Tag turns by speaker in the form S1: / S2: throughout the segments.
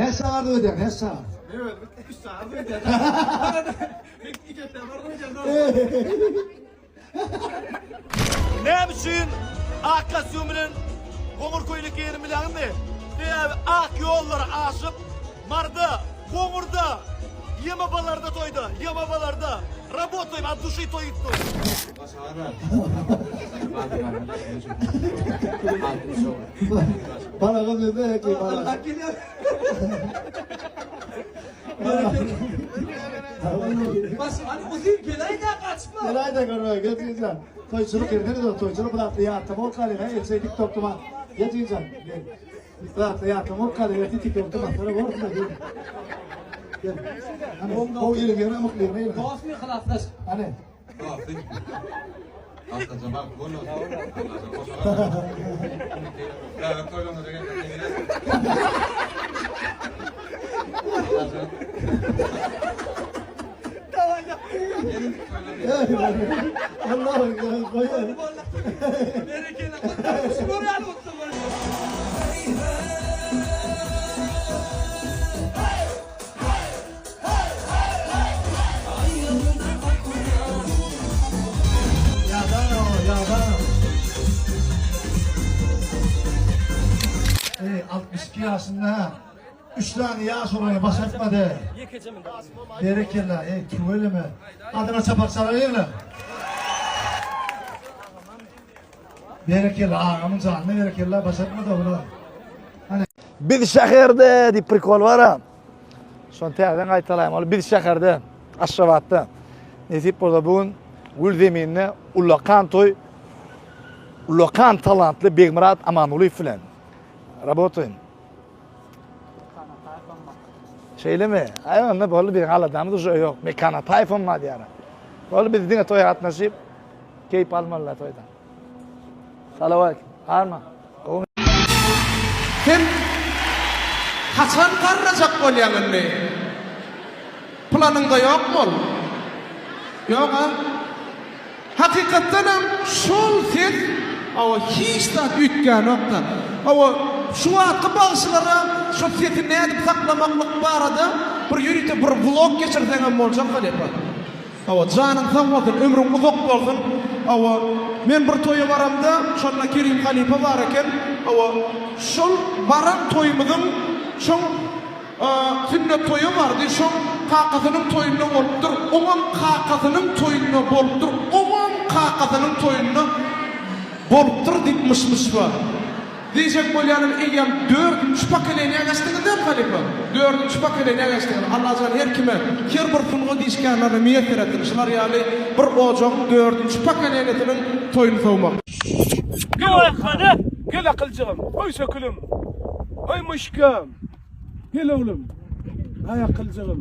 S1: Näçe çaga arzuw edýäň, näçe çaga?
S2: Men özüm üç çaga arzuw edýän. Men iki hepde arzuw edýän.
S3: Näme üçin ak kostýum bilen goňur köýnek geýenim bilýäňizmi? Sebäbi ak ýollary aşyp, Maryda, Goňurda, YMB-larda toýda, YMB-larda rabotaýym, at duşi toý gitdim.
S1: Balaga mende ki bala.
S2: Baş, hani uzyn gelaýda gaçma.
S1: Gelaýda görme, gel Jigjan. Toýçulyk ýerine de toýçulyk bir atly ýatlama bolup galýar, ha, elçe TikTokda ma. Gel Jigjan, gel. Bir atly ýatlama bolup galýar, ertir TikTokda masgara borsuň gel. Gel. Hani, o eliň ýerine mukly ýerine.
S2: Dostmy hylasdaş.
S1: Hani. Allah goýar.
S2: Berekella. Şu görýän bolsa.
S1: Ýadan o, Ey, 62 ýaşynda üç sany ýaş oglan baş atmady. Berekella, ey tüweleme. Adyna çapak çalaýyňlar. Berekella, agamyň janyna berekella, baş atmady oglan. Hany
S3: Biz şäherde diýip prikol bar-a. Şony täzeden gaýtalaýyn. Ol biz şäherde, Aşgabatda. Nesip bolsa bu gün gül zeminde ullakan toý, ullakan talantly Begmyrat Amangulyýew bilen. Rabotaýyn. Şeýlemi? Aý onda boldy biziň aladamyz uje ýok. Mekan Ataýewem bar diýýär. Boldy biz diňe toýa gatnaşyp keýp almalylar toýdan. Salawat. Arma. Gowy.
S4: Sen haçan garrajak bolýaň indi? Planyňda ýokmy ol? Ýog-a? Hakykatdanam şol ses hawa hiç zat üýtgänokda. Hawa şu wagtky bagşylara şol sesi nädip saklamaklyk barada bir ýörite bir vlog geçirseňem boljak halypa. Hawa, janyň sag bolsun, ömrüň uzak bolsun. Hawa, men bir toýa baramda, şonda Kerim halypa bar eken. Hawa, şol baran toýumyzyň şoň sünnet toýa bardy, şoň kakasynyň toýunda bolupdyr, oňam kakasynyň toýunda bolupdyr, oňam kakasynyň toýunda bolupdyr diýip myş-myş bar. Diýjek bolýanym eýýäm dördünji pokoleniýa geçdiňiz dämi halypa? Dördünji pokoleniýa geçdiňiz. Allajan her kime, her bir sungat işgärlerine miýesser etsin şular ýaly bir ojagyň dördünji pokoleniýasynyň toýuny sowmak.
S2: Gel aýakgada, gel akyljygym, oý sökülüm, oý muşkam, gel oglum, aý akyljygym.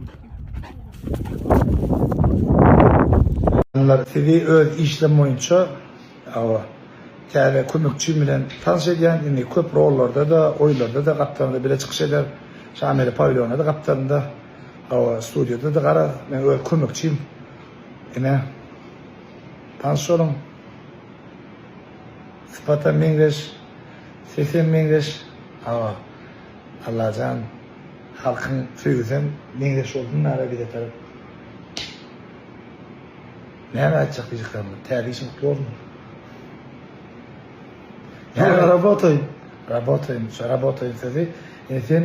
S1: Sizi öz işlem boýunça Hawa. Täze kömekçim bilen tanyş edýän. Indi köp rollarda-da, oýunlarda-da gapdalynda bile çykyş eder. Şameli pawilýonda-da gapdalynda. Hawa, studiýada-da garaz, meň öz kömekçim. Ine. Tanyş boluň. Sypatam meňzeş, sesem meňzeş. Hawa. Allajan halkyň söýgüsem meňzeş bolsun nara bize tarap. Näme aýtjak diýjeklerimiz? Täze işiň gutly bolsun. Näme rabotaýyn? Rabotaýyn, şu rabotaýyn sözi. Indi sen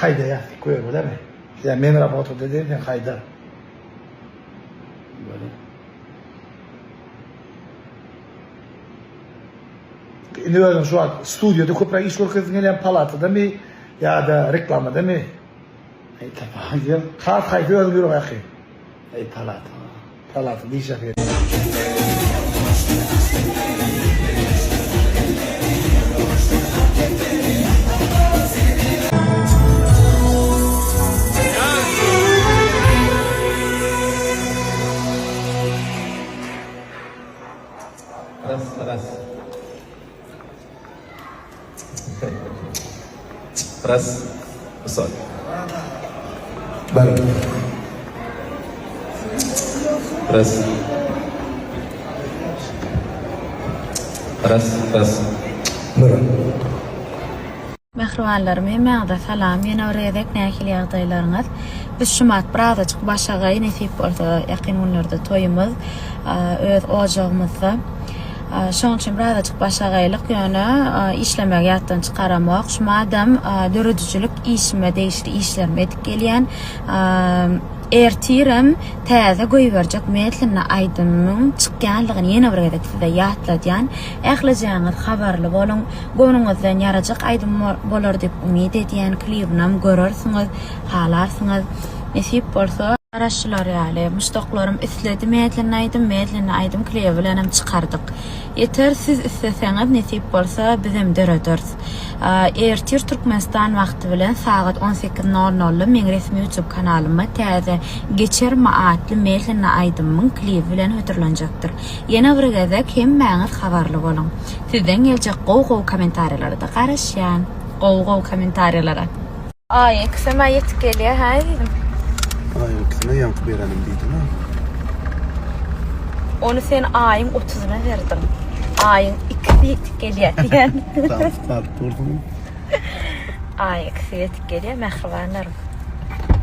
S1: haýdaýas diýip goýbermelimi? Ýa men rabotada diýen sen haýda. Böyle. Indi özüň şu wagt studiýada köpräk iş görkezdiň gelýän palatadamy ýa-da reklamadamy? Eý tapaýyn. Has haýsy özüň ýüregiňe ýakyn? Eý Talat. Talaty diş ýapýar.
S5: Ras ras. Ras ussat. Bar. Ras. Ras ras. Bir.
S6: Mähribanlarym hemmäňize salam ýene bir gezek nähili ýagdaýlaryňyz biz şumat birazajyk başagaý nesip bolsa ýakyn günlerde toýumyz öz ojagymyzda şoň üçin birazajyk başagaýlyk ýöne işlemegi ýatdan çykaramok şumadam döredijilik işime degişli işlerimi edip gelýän Ertirem täze goýberjek Medlina aýdymymyň çykýanlygyny ýene bir gezek size ýatladýan. Ählijäňiz habarly boluň. Göwnüňizden ýarajak aýdym bolar diýip umyt edýän. Klibinam görersiňiz, halarsyňyz. Nesip bolsa. Garaşylar ýaly, muşdaklarym isledi Medlina aýdym, Medlina aýdym klibi bilenem çykardyk. Ýeter siz isleseňiz nesip bolsa bizem dörederis. Ertir Türkmenistan wagty bilen sagat 18 nol nolda meň resmi YouTube kanalyma täze Geçermi atly Melina aýdymymyň klibi bilen hödürlenjekdir. Ýene bir gezek hemmäňiz habarly boluň. Sizden geljek gowy gowy kommentariýalara-da garaşýan. Gowy gowy kommentariýalara. Aýyň ikisem-ä ýetip gelýär, hä ezizim?
S7: Aýyň ikisine ýaňky berenim diýdim-ä.
S6: Ony sen aýyň otuzyna berdiň. Aýyň ikisi ýetip gelýär diýen.
S7: Samsyk salyp dursuň.
S6: Aýyň ikisi ýetip gelýär, mähribanlarym.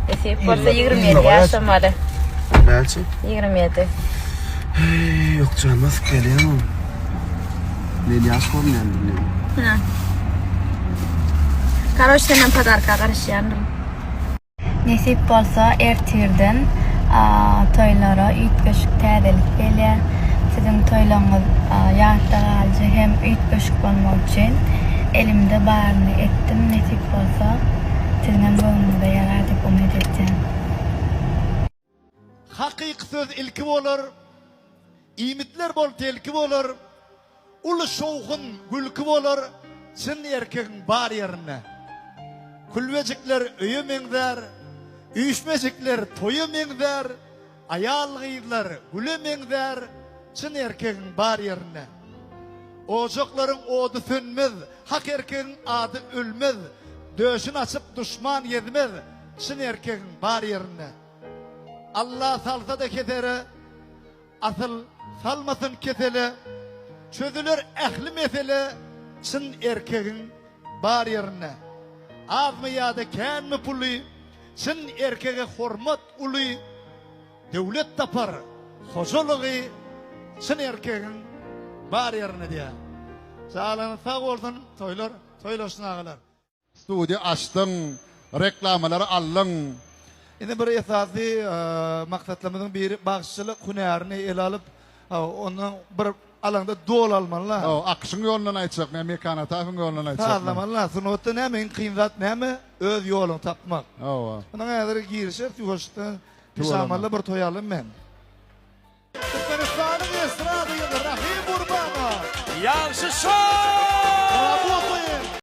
S6: Nesip bolsa 27 ýaşamaly.
S7: Näçe?
S6: 27.
S7: Heý, ýok jan, basyp gelýän ol. Men ýaş görünýän bilýän.
S6: Hä. Karoç senden podarka garaşýandyryn. Nesip bolsa ertirden toýlara üýtgeşik täzelik gelýär. Siziň toýlaryňyz ýatda galyjy hem üýtgeşik bolmagy üçin elimde baryny etdim. Nesip bolsa siziňem göwnüňize ýarar diýip umyt etýän.
S8: Hakyky söz ilki bolar, Iýmitler bol telki bolar, Uly şowhun, gülki bolar, Çyn erkegiň bar ýerinde. Külbejikler öýe meňzär, Üýşmejikler toýa meňzär, Aýal-gyzlar güle meňzär, Çyn erkegiň bar ýerinde. Ojaklaryň ody sönmez, Hak erkegiň ady ölmez, Döşün açyp duşman gezmez, Çyn erkegiň bar ýerinde. Alla salsa-da kesere, Asyl salmasyn kesele, Çözüler ähli mesele, Çyn erkegiň bar ýerinde. Azmy ýa-da känmi puly, Çyn erkege hormat uly, Döwlet tapar hojalygy, Çyn erkegiň bar ýerinde diýýär. Janyňyz sag bolsun, toýlar toýlaşsyn agalar.
S9: Studiýa açdyň, reklamalary aldyň.
S3: Indi bir esasy maksatlarymyzyň biri bagşyçylyk hünärini ele alyp, ondan bir alaňda doly almaly-la.
S9: Hawa, Akyşyň ýolundan aýtjakmy ýa Mekan Ataýewiň ýolundan aýtjakmy?
S3: Sazlamaly-la. Sungatda näme iň kyn zat näme? Öz ýoluňy tapmak.
S9: Hawa.
S3: Munuň häzir girişeris ýuwaşdan. Pişamally bir toý alym men.
S8: Türkmenistanyň estrada ýyldyzy Rahym Gurbanow.
S2: Ýagşy şa!